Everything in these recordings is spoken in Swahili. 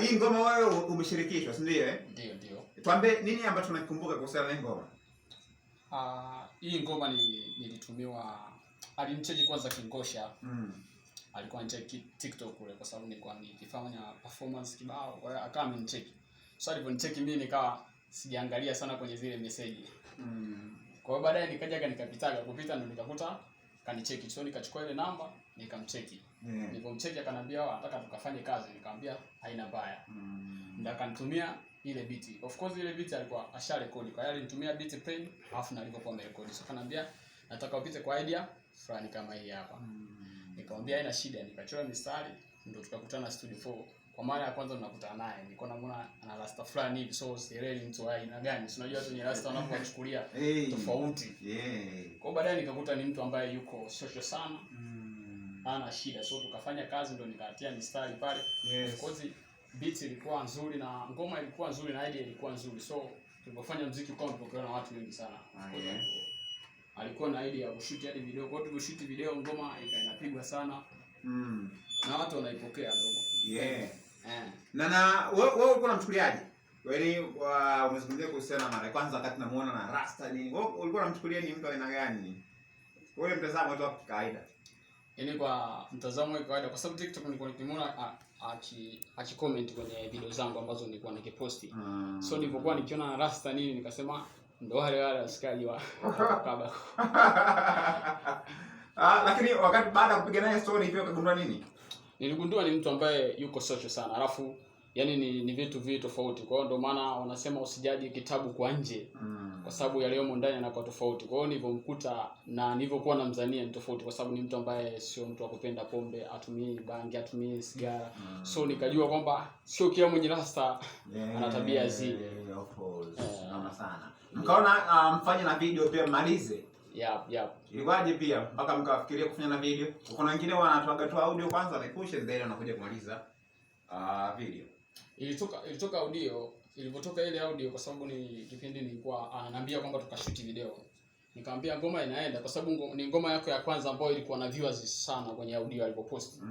Hii ngoma wewe umeshirikishwa, si ndio eh? Ndio, ndio. Tuambie nini ambacho unakikumbuka kuhusiana na hii ngoma? Ah, hii ngoma ni nilitumiwa, alinicheki kwanza Kingosha. Alikuwa anacheki TikTok kule kwa sababu nilikuwa nikifanya performance kibao, kwa hiyo akawa amenicheki. So alivyonicheki mimi nikawa sijaangalia sana kwenye zile message. Kwa hiyo baadaye nikaja nikapitaga kupita ndo nikakuta kanicheki. So nikachukua ile namba nikamcheki. Nilipomcheki akaniambia anataka tukafanye kazi, nikamwambia haina mbaya. Ndio akanitumia ile beat. Of course ile beat alikuwa asharekodi. Kwa hiyo alinitumia beat plain alafu na alivyokuwa amerekodi. So akaniambia nataka upite kwa idea fulani kama hii hapa. Nikamwambia haina shida, nikachora mistari ndio tukakutana studio 4. Kwa mara ya kwanza tunakutana naye, nilikuwa namuona ana rasta fulani hivi, so sielewi mtu wa aina gani. Si unajua watu wenye rasta wanapowachukulia tofauti. Kwa hiyo baadaye nikakuta ni mtu ambaye yuko social sana. Hana shida. So tukafanya kazi ndio nikatia mistari pale. Of course beat ilikuwa nzuri na ngoma ilikuwa nzuri na idea ilikuwa nzuri. So tulipofanya muziki ukawa umepokelewa na watu wengi sana. Alikuwa na idea ya kushoot hadi video. Kwa hiyo tuliposhoot video ngoma ikainapigwa sana. Na watu wanaipokea ndogo. Na wewe ulikuwa unamchukuliaje? Yaani umezungumzia kuhusiana mara ya kwanza wakati namuona na rasta nini? Wewe ulikuwa unamchukulia ni mtu aina gani? Wewe mtazamo wetu wa kawaida. Yaani kwa mtazamo wa kawaida kwa sababu TikTok nilikuwa nikimuona aki comment kwenye video zangu ambazo nilikuwa nikiposti. So nilipokuwa nikiona rasta nini nikasema ndo wale wale askari wa kaba. Lakini wakati baada ya kupiga naye story hivi ukagundua nini? Niligundua ni mtu ambaye yuko social sana. Alafu yani ni vitu viwili tofauti. Kwa hiyo ndio maana wanasema usijaji kitabu kwa nje. Kwa sababu yaliyomo ndani yanakuwa tofauti. Kwa hiyo nilivyomkuta na nilivyokuwa namzania ni tofauti kwa sababu ni mtu ambaye sio mtu wa kupenda pombe, atumii bangi, atumii sigara. So nikajua kwamba sio kila mwenye rasta ana tabia zile. Of course. Naona sana. Mkaona mfanye na video pia mmalize. Yep. Ilikuwaje pia mpaka mkafikiria kufanya na video? Kuna wengine wanatoaga tu audio kwanza na push then wanakuja kumaliza video. Ilitoka audio, ilipotoka ile audio kwa sababu ni kipindi nilikuwa ananiambia kwamba tukashoot video. Nikamwambia ngoma inaenda kwa sababu ni ngoma yako ya kwanza ambayo ilikuwa na viewers sana kwenye audio alipopost.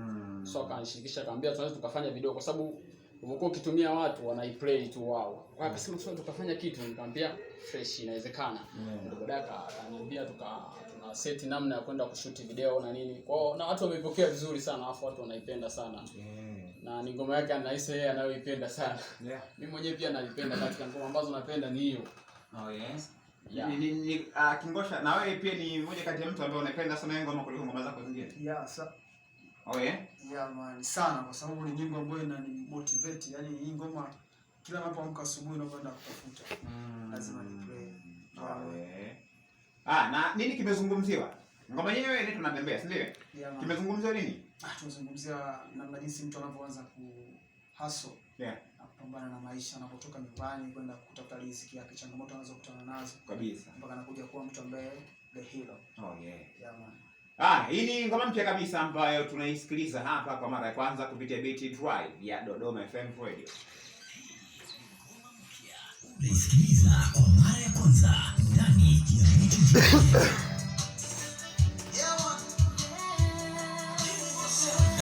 So akanishirikisha akamwambia tunaweza tukafanya video kwa sababu ulipokuwa ukitumia watu wanaiplay tu wao. Kwa hiyo akasema tunaweza tukafanya kitu, nikamwambia fresh inawezekana. Ndio baadaye akaniambia tuna set namna ya kwenda kushoot video na nini. Kwa hiyo na watu wameipokea vizuri sana, alafu watu wanaipenda sana. Na ni ngoma yake anahisi yeye anayoipenda sana. Mimi mwenyewe pia naipenda, katika ngoma ambazo napenda ni hiyo. Oh yes. Yeah. Ni Kingosha, na wewe pia ni mmoja kati ya mtu ambaye unapenda sana hiyo ngoma kuliko ngoma zako zingine. Yeah, Oh yeah. Yeah man, sana kwa sababu ni nyimbo ambayo inani motivate. Yaani hii ngoma kila ninapoamka asubuhi napoenda kutafuta. Lazima ni play. Oh yeah. Na nini kimezungumziwa? Ngoma yenyewe ni tunatembea, si ndio? Yeah, man. Kimezungumziwa nini? Tumezungumzia namna jinsi mtu anavyoanza ku hustle. Na kupambana na maisha anapotoka nyumbani kwenda kutafuta riziki yake, changamoto anazokutana nazo. Mpaka anakuja kuwa mtu ambaye the hero. Oh yeah. Yeah man. Hii ni ngoma mpya kabisa ambayo tunaisikiliza hapa kwa mara ya kwanza kupitia BT Drive ya Dodoma FM Radio. Unaisikiliza kwa mara ya kwanza ndani ya BT Drive.